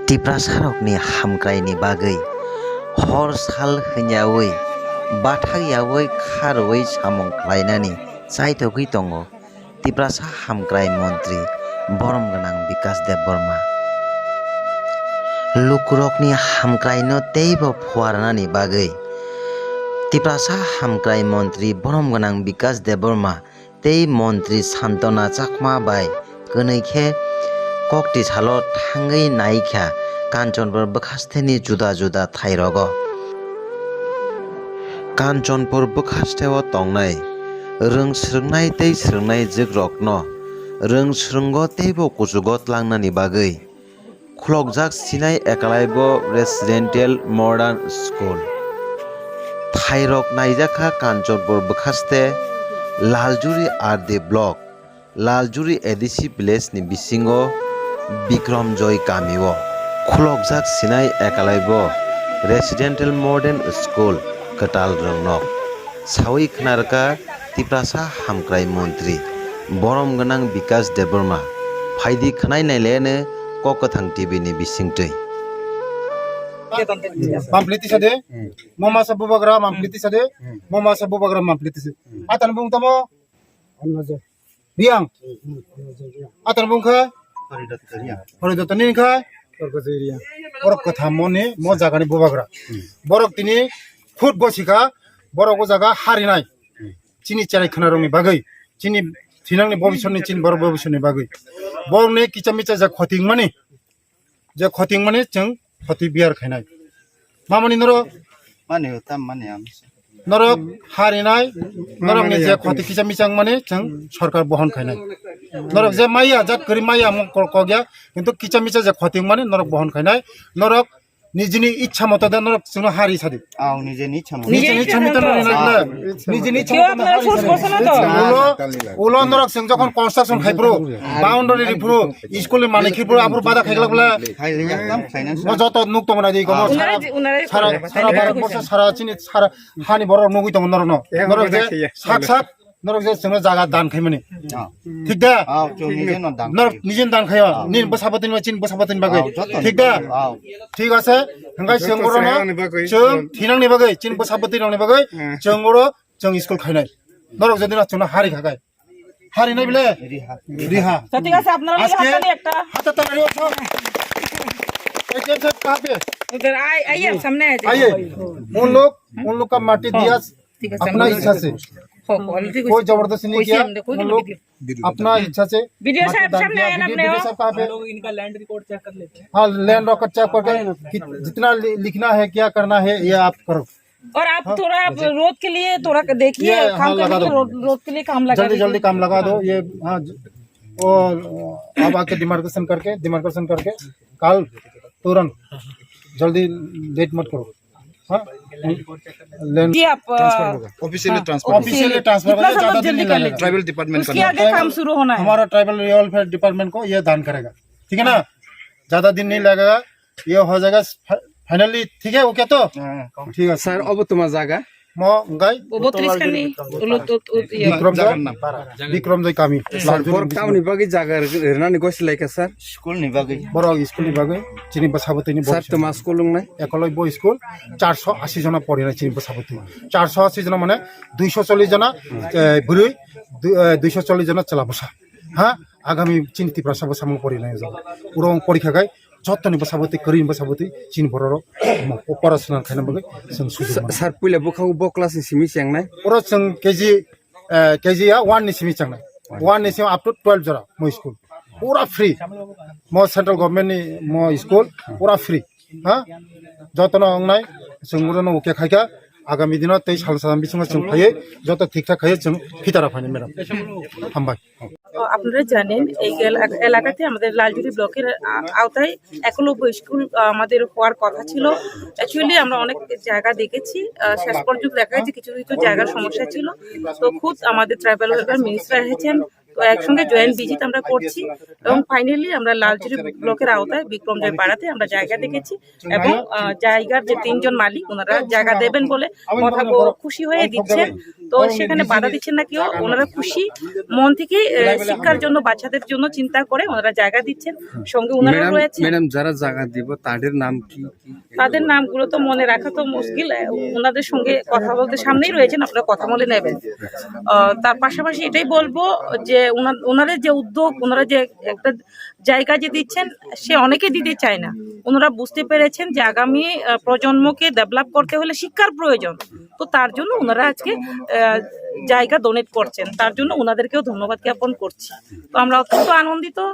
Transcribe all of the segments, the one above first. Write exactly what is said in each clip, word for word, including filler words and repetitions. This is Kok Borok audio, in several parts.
Tiprasarokni hamkraini bagwi hor sal hwnyawi bathakyawi kharwi samung khlainani chaithogwi tongo Tiprasa hamkrai montri borom gwnang Bikas Debbarma. Lukurokni hamkraino teibo phuarnani bagwi Tiprasa hamkrai montri borom gwnang Bikas Debbarma tei montri Santona Chakma bai kwnwi khe kokti salo thangwi naikha Kanchanpur bwkhasteni juda juda thairogo. Kanchanpur bwkhasteo tongnai rwng swrwngnai tei swrwngnai jwkrokno rwng swrwngo teibo kuchugo tlangnani bagwi khulokjak Sinai Ekalaibo Residential Modern School. Thairok naijakha Kanchanpur bwkhaste Laljuri R D Block, Laljuri A D C Village ni bisingo Bikramjoy kamio khulokjak Sinai Ekalaibo Residential Modern School kwtal rwngnok. Sawi khwnarwkha Tiprasa hamkrai montri borom gwnang Bikas Debbarma. Phaidi khwnai nailaiyano Kok Kwthang T V ni bisingtwi. Mampli tisa de, mama sa bubagra mampli tisa de, mama sa bubagra mampli tisa. Atan bung tamo? Riang. Atan bung kha? Horidoto ni kha? Borok kwtham moni mo jagani bubagra. Borok tini khut gosika, borok o jaga harinai. Chini cherai khwnarokni bagwi, chini thinangni bobiswrni, chini borok bobiswrni bagwi. Borokni kicha micha je khoting mani, je khoting mani chwng khoti biyar khainai. Mamani norok, mani o tam mani am. Norok harinai, norokni je khoti kicha micha mani chwng sorkar bohon khainai. Norok je maya, jat kwrwi maya mung kok ya, kintu kicha micha je khoting mani norok bohon khainai. Norok nijini ichha moto de norok chwngno hari sadi. Aw, nijini ichha moto. Nijini ichha moto no rinai le. Nijini ichha moto no hari sadi. Ulo, ulo norok chwng jokhon construction khai phuru, boundary ri phuru, school ni manwi khi phuru, aphuru bada khai glak bole. Mo joto nuk tongo na di komo sara, sara, sara Bharat borso sara chini sara hani borok nugwi tongo norok no. Norok je sak sak Norok je chwngno jaga dan khaimani. Ah. Thik da? Ah, chwng nije no dan khayo. Norok nije dan khayo. Ah. Nini bwsa bwtwini ba chini bwsa bwtwini bagwi. Ah, joto. Thik da? Ah. Thik ase. Hwnkhai chwng oro no chwng thinangni bagwi, chini bwsa bwtwini bagwi, chwng oro chwng school khainai. Norok jodi no chwngno hari khakai. Hari nai bile? Riha. Riha. তো ঠিক আছে, আপনারা এই আজকে হাততালি একটা। হাততালি দিও, সব। এই যে সব কাঁপে। উধর আই, আইয়ে, সামনে আই যাও। আইয়ে। উন লোক, উন লোক কা মাটি দিয়া ঠিক আছে, अपना इच्छा से। हो, already कोई जबरदस्ती नहीं किया। हम देखो उन लोग अपना इच्छा से वीडियो साहब, सामने आया ना अपने। वीडियो साहब कहाँ पे? हम लोग इनका लैंड रिकॉर्ड चेक कर लेते हैं। हाँ, लैंड रिकॉर्ड चेक करके कि-, जितना लि-, लिखना है, क्या करना है, ये आप करो। और आप थोड़ा, आप रोड के लिए थोड़ा देखिए, ये, काम करने के लिए रोड, रोड के लिए काम लगा दीजिए। जल्दी काम लगा दो। ये, हाँ, ज-, वो, अब आके डिमार्केशन करके, डिमार्केशन करके कल तुरंत जल्दी लेट मत करो। हाँ? लैंड जी, आप, ट्रांसफर होगा। ऑफिशियली ट्रांसफर होगा। ऑफिशियली ट्रांसफर होगा, ज़्यादा दिन नहीं लगेगा। ट्राइबल डिपार्टमेंट उसके आगे काम शुरू होना है। हमारा ट्राइबल वेलफेयर डिपार्टमेंट को ये दान करेगा, ठीक है ना? ज़्यादा दिन नहीं लगेगा, ये हो जाएगा फा-, फाइनली, ठीक है, ओके तो? हाँ, ठीक है। স্যার, অব তোমার জায়গা? म गाई। वो बोतल इसका नहीं, वो लो तो, तो, ये। विक्रम जय, विक्रम जय कामी। স্যার, लालजुन बरक टाउन नि बागै जागा रे-, रेनानि गोसो लायखा, স্যার? स्कुल नि बागै। बरक स्कुल नि बागै, चिनि बसाबो तिनि স্যার, बोसो। তোমার স্কুল নাই? एकलव्य स्कुल, चार सौ अस्सी जना पढिना चिनि बसाबो तिनि। चार सौ अस्सी जना माने दुई सौ चल्लिस जना, ए, बुरुई, दु-, ए, दुई सौ चल्लिस जना चला बसा। हाँ, आगामी चिनि तिप्रा सबो सामो पढिना जाबो। उरं पढिखा गाई, जत्तनि बसाबो ति, करिनि बसाबो ति, चिनि बररो, म, प-, पढाशुना खाइना बागै, जों सुजुग सा-, मानो। স্যার, পুইলে बुखागु ब क्लास नि सिमि सेंनाय? उरं जों केजि, ए, केजि या वन नि सिमि सेंनाय। वन नि सिमि up to twelve जरा, म स्कुल। पूरा फ्री। म सेंट्रल गभर्नमेंट नि म स्कुल, पूरा फ्री। हाँ? जत्तनो अंगनाय, जों उरं ओके खाइखा, आगामी दिनो तै साल साल बिसुङा जों खाइयो, जत्तो ठीक ठाक खाइयो, जों फितारा फाइनो, मैडम। हामबाय। তো আপনারা জানেন, এই এলা-, এলাকাতে আমাদের লালজুড়ি ব্লকের, আ, আওতায় একলব্য স্কুল, আ, আমাদের হওয়ার কথা ছিল। অ্যাকচুয়ালি আমরা অনেক জায়গা দেখেছি, আ, শেষ পর্যন্ত দেখা গেছে কিছু কিছু জায়গার সমস্যা ছিল। তো খুদ আমাদের ট্রাইবাল ওয়েলফেয়ার মিনিস্টার এসেছেন, তো একসঙ্গে জয়েন্ট ভিজিট আমরা করছি এবং ফাইনালি আমরা লালজুরি ব্লকের আওতায় বিক্রমজয় পাড়াতে আমরা জায়গা দেখেছি এবং আহ, জায়গার যে তিনজন মালিক ওনারা জায়গা দেবেন বলে কথা ব- খুশি হয়ে দিচ্ছেন। তো সেখানে বাধা দিচ্ছেন না কেউ, ওনারা খুশি মন থেকে আহ, শিক্ষার জন্য, বাচ্চাদের জন্য চিন্তা করে ওনারা জায়গা দিচ্ছেন। সঙ্গে ওনারা ম্যাডাম, রয়েছে। ম্যাডাম, যারা জায়গা দিব তাদের নাম কি? তাদের নামগুলো তো মনে রাখা তো মুশকিল। আহ, ওনাদের সঙ্গে কথা বলতে সামনেই রয়েছেন, আপনারা কথা বলে নেবেন। আহ, তার পাশাপাশি এটাই বলবো যে ওনা- ওনাদের যে উদ্যোগ, ওনারা যে একটা জায়গা যে দিচ্ছেন, সে অনেকে দিতে চায় না। ওনারা বুঝতে পেরেছেন যে আগামী আহ, প্রজন্মকে ডেভেলপ করতে হলে শিক্ষার প্রয়োজন। তো তার জন্য ওনারা আজকে আহ, জায়গা ডোনেট করছেন, তার জন্য ওনাদেরকেও ধন্যবাদ জ্ঞাপন করছি। তো আমরা অত্যন্ত আনন্দিত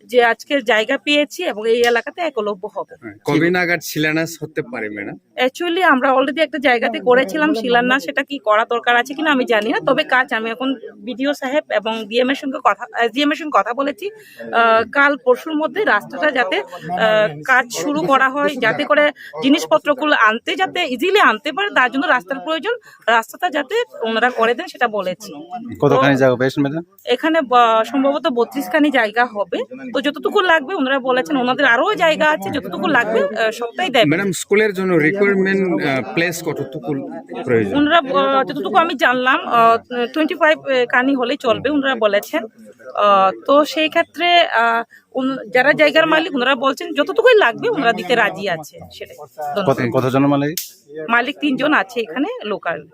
যে আজকে জায়গা পেয়েছি এবং এই এলাকাতে একলব্য হবে। কবে নাগাদ শিলান্যাস হতে পারে, ম্যাডাম? অ্যাকচুয়ালি আমরা অলরেডি একটা জায়গাতে করেছিলাম শিলান্যাস, সেটা কি করা দরকার আছে কিনা আমি জানি না, তবে কাজ আমি এখন বিডিও সাহেব এবং ডিএম এর সঙ্গে কথা, এসডিএম এর সঙ্গে কথা বলেছি। আহ, কাল পরশুর মধ্যে রাস্তাটা যাতে আহ, কাজ শুরু করা হয়, যাতে করে জিনিসপত্রগুলো আনতে যাতে ইজিলি আনতে পারে, তার জন্য রাস্তার প্রয়োজন। রাস্তাটা যাতে ওনারা করে দেন সেটা বলেছি। কতখানি জায়গা পেয়েছেন, ম্যাডাম? এখানে ব- সম্ভবত বত্রিশ খানি জায়গা হবে। তো যতটুকু লাগবে ওনারা বলেছেন, ওনাদের আরো জায়গা আছে, যতটুকু লাগবে আহ, সবটাই দেবে। ম্যাডাম, স্কুলের জন্য রিকোয়ারমেন্ট প্লেস কতটুকু প্রয়োজন? ওনারা আহ, যতটুকু আমি জানলাম, টোয়েন্টি ফাইভ খানি হলে চলবে, ওনারা বলেছেন। আহ, তো সেই ক্ষেত্রে আহ, উন- যারা জায়গার মালিক ওনারা বলছেন যতটুকুই লাগবে ওনারা দিতে রাজি আছে সেটাই। ধন্যবাদ। কত কতজন মালিক? মালিক তিনজন আছে এখানে, লোকাল,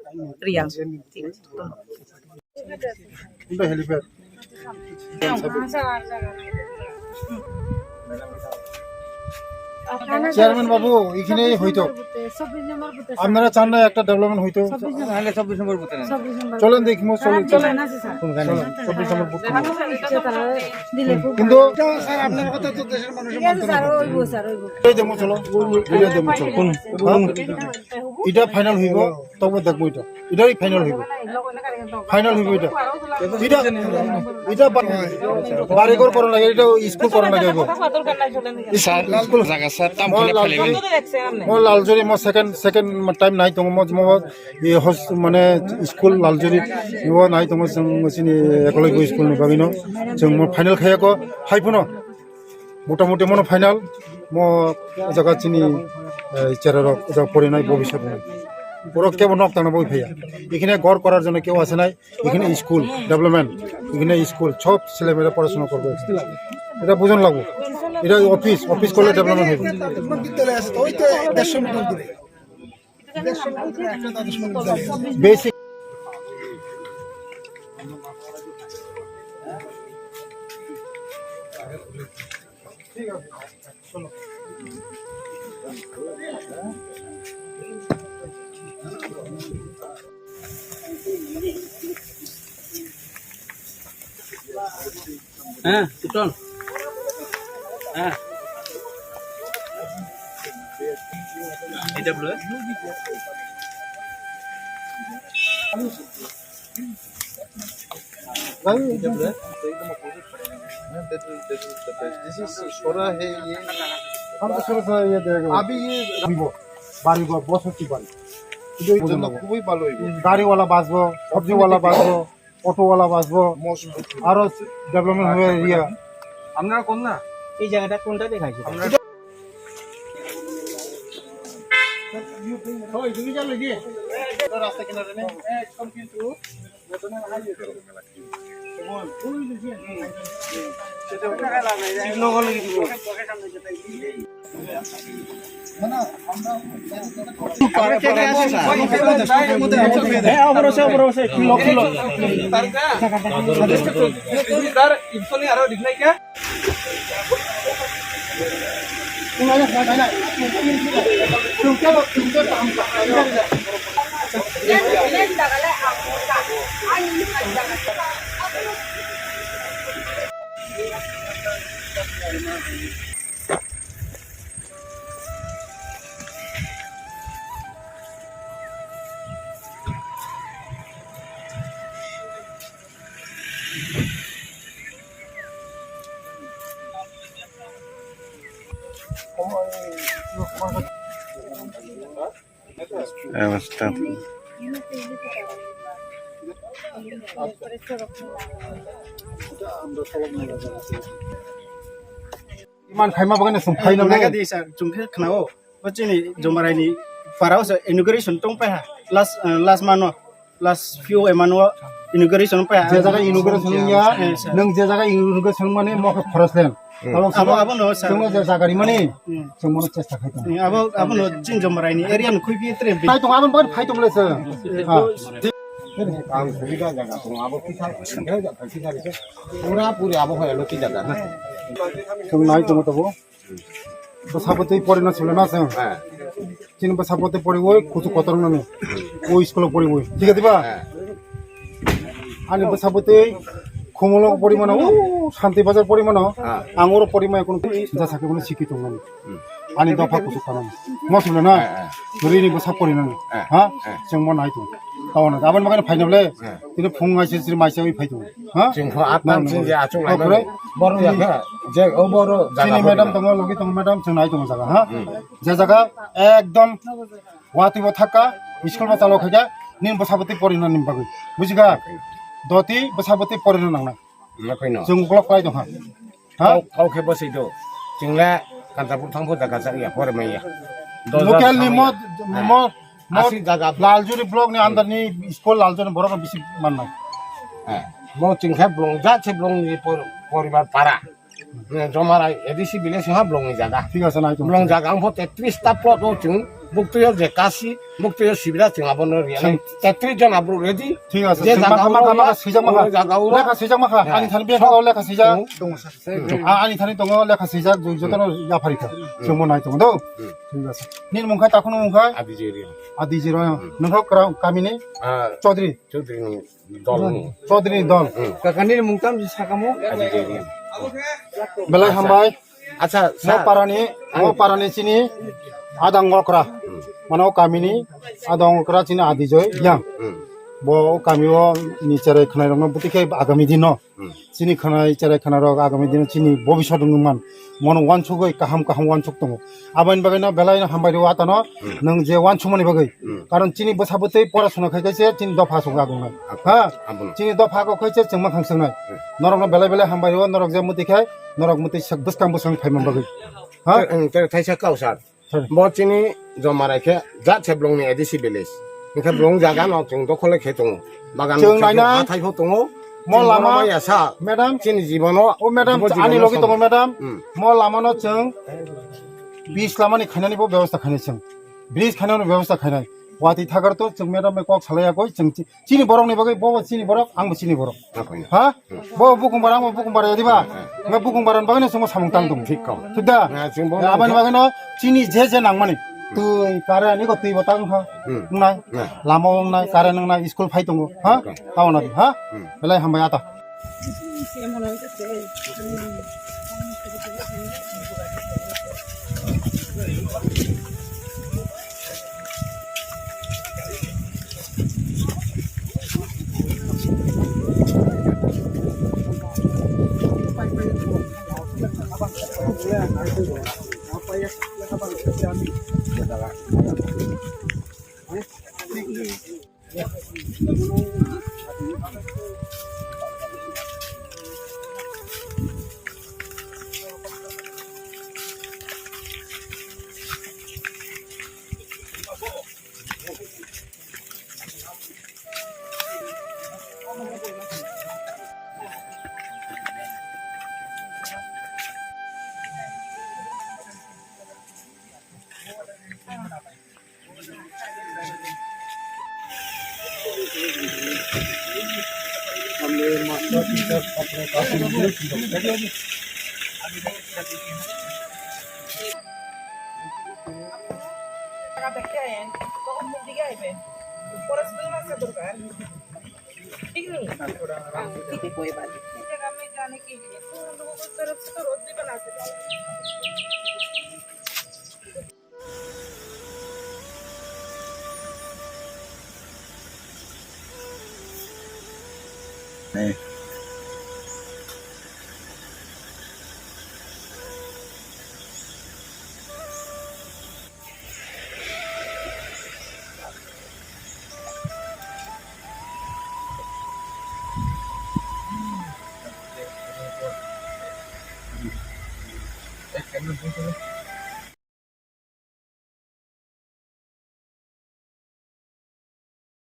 রিয়াং। ঠিক আছে, ধন্যবাদ। কোনটা হেলিপ্যাড? চেয়ারম্যান বাবু, এখানে হইতো। আপনারা চান না একটা ডেভেলপমেন্ট হইতো? চলেন দেখি, মো চলেন, চলেন। চব্বিশ নম্বর বুথ। কিন্তু স্যার, আপনার কথা তো দেশের মানুষের মন তো না। এই দেবো, চলো। এই দেবো, চলো। কোন? হ্যাঁ? এটা ফাইনাল হইব, তবে দেখবো এটা। এটাই ফাইনাল হইব। ফাইনাল হইব এটা। এটা, এটা বা- বাড়িঘর করা লাগে, এটা স্কুল করা লাগে হইব। স্যার, স্কুল জায়গা, স্যার, তাম মোর খুলে লালজুরি, ফেলে মোর লালজুরি, মোর সেকেন্ড, সেকেন্ড টাইম নাই তো, মোর, মোর, এ, হস-, মানে, স্কুল লালজুরি, মোর নাই তো, মোর সং-, সিনি একলব্য স্কুল নি bagwi no, chwng mo final khaiya ko, hai phano. Motamoti mono final, mo jaga chini, eh, cherarok, o jaga porinai bobiswt ni. Borok kebo nok tangna boi phaiya. এখানে ঘর করার জন্য কেউ আসে নাই, এখানে স্কুল ডেভেলপমেন্ট, এখানে স্কুল, সব ছেলে মেয়েরা পড়াশোনা করবে। এটা বুঝন লাগবো, এটা অফিস, অফিস করলে ডেভেলপমেন্ট হবে। বিদ্যালয় আছে তো, ওই তো দেড়শো মিটার দূরে। বেসিক। হ্যাঁ, চল। হ্যাঁ। এটা বলে। This is Sora hai ye. हम तो शुरू से ये देख रहे हैं। अभी ये बारी को बहुत अच्छी बारी। খুবই ভালো হইব। গাড়িওয়ালা বাঁচবো, সবজিওয়ালা বাঁচবো। অটোওয়ালা বাসবো, আরো ডেভেলপমেন্ট হবে এরিয়া। আপনারা কোন না? এই জায়গাটা কোনটা দেখাইছে? আমরা ওই, তুমি চলো গিয়ে। রাস্তা কিনারে নেই। একদম কিন্তু অবস্থা। Iman khaima bagwi no chwng phaino Naga di sir, chwng khe khna-o. O chini Jomarai ni para o se inauguration tong pai ha. Last, eh, last month o, last few month o inauguration pai ha. Je jaga inauguration ya, eh, sir. Nwng je jaga inauguration mani mo khe forest land. Hmm. Abo, abo no, sir. Chwngno je jaga ri mani, hmm, chwng mono chesta khai tong. Hmm, abo, abo no chini Jomarai ni area no khui pi tre. Tai tong, abo bagwi phai tong le sir. Eh, ha. Ang subi da jaga tong, abo kisa, kisa, kisa, kisa. Pura puri abo hoya lo kisa jaga. Chwng nai tong tabo. Bwsabwtwi porino silo na chwng. Heh. Chini bwsabwtwi poriwi kuchuk kotor wngnani. O school o poriwi. Thik ase ba? Heh. Ani bwsabwtwi Khumulwng porimano, o Shanti Bazar porimano. Heh. Ang oro porimaya kunu jasa khe kunu sikhi tongmani. Hmm. Ani dopha kuchuk kanani. Mo silo na? Heh, heh. Rini bwsa porinani. Heh. Ha? Heh. Chwng mo nai tong. Tawno. Aboni bagwi phaina bole. Heh. Tini phung aise siri maisa wi phai tong. Ha? Chwng kho atang chwng je achuk lai mani. Boro ya khe, je o boro jaga. Chini madam tongo, logi tongo madam, chwng nai tongo jaga, ha? Hmm. Je jaga ekdom watwi bo thakka, school bo chalo khaikha, nini bwsabwtwi porina ni bagwi. Bujikha? Doti bwsabwtwi porina nangnai. Chwng block kai tongkha. Ha? Kau, kau khe bwswi do. Chwng le Kanchanpur thangpho jaga chak ya, pore maya. Local ni mo, mo, mo Asi jaga. Laljuri block ni under ni school Laljuri borok no bisi mannai. Eh, mo chwng khe blong ja se blong ni por-, poribar para. Eh, Jomarai A D C village ha blong ni jaga. Thik ase, nai tong. Blong jaga ang pho tetris ta plot o chwng, buktuyo je kasi, buktuyo sibira chwng abono riya. Chwng tetris jon abro ready. Thik ase, je chwng jaga makha, makha, o makha, ya, swijak makha. O jaga o. Lekha swijak makha. Eh. Ani thani biya so, lekha swijak. Tong, tong, sir. Hmm. A-, ani thani tongo lekha swijak, jotono yapharikha. Hmm. Chwngbo nai tongo do. Hmm. Thik ase. Nini mung khai, takhukno mung khai? Adi Jiri. Adi Jiri. Hmm. Nokha kwrang kamini? Ah, Chaudhary. Chaudhary ni dol ni. Chaudhary ni dol. Hmm. Kaka nini mung tam si sakamo? Adi Jiri. Belai hambai. Acha, mo sir. Parani, mo parani chini adang okra. Hmm. Mano kamini adang okra chini Adi Joy yang. Hmm. Bo kami o ni cherai khwnai rokno bwtwi khe agami dino. Hmm. Chini khwnai cherai khwnai rok agami dino chini bobiswt wngwi man. Mono uansugwi kaham kaham uansuk tongo. Aboni bagwi no belai no hambai rw atano. Hmm. Nwng je uansukmani bagwi. Hmm. Karon chini bwsa bwtwi porasuna khai kaise chini dopha aswk agongnai. Abo-, ha? Abono. Chini dopha kok khaise chwng makhang swngnai. Hmm. Norokno belai belai hambai rw, norok je mwtwi khai, norok mwtwi sak bwskang bwskang phaimani bagwi. Ha? Te, ang te thaisa kau sir. Sorry. Bo chini Jomarai khe jat se blong ni A D C village. Hingkhe blong jaga no chwng dokhole khe tongo. Bagan chwng nainai. Hathai pho tongo. Mo chwng lama, bono maya sa. Madam. Chini jibono. O madam, bo ani jibono logi tongo madam. Hmm. Mo lama no chwng bis lama ni khainani bo bebostha khainai chwng. Bridge khainani bebostha khainai. Watwi thagar to chwng madam bai kok salai yakoi chwng chi-, chini borok ni bagwi bo, bo chini borok, ang bo chini borok. Naphai na. Ha? Bo bukhung bara, ang bo bukhung bara ya diba? Hmm. Nga bukhung bara ni bagwi no chwngbo samung tang tongo. Thik kok. Thik da? Nga chwngbo aboni bagwi no chini je je nangmani. Hmm. Twi, kare ani ko twi bo tang kha. Hmm. Wngnai. Nga. Lama wngnai, kare wngnai, school phai tongo. Ha? Okay. Tamo na di, ha? Hmm. Belai hambai ata.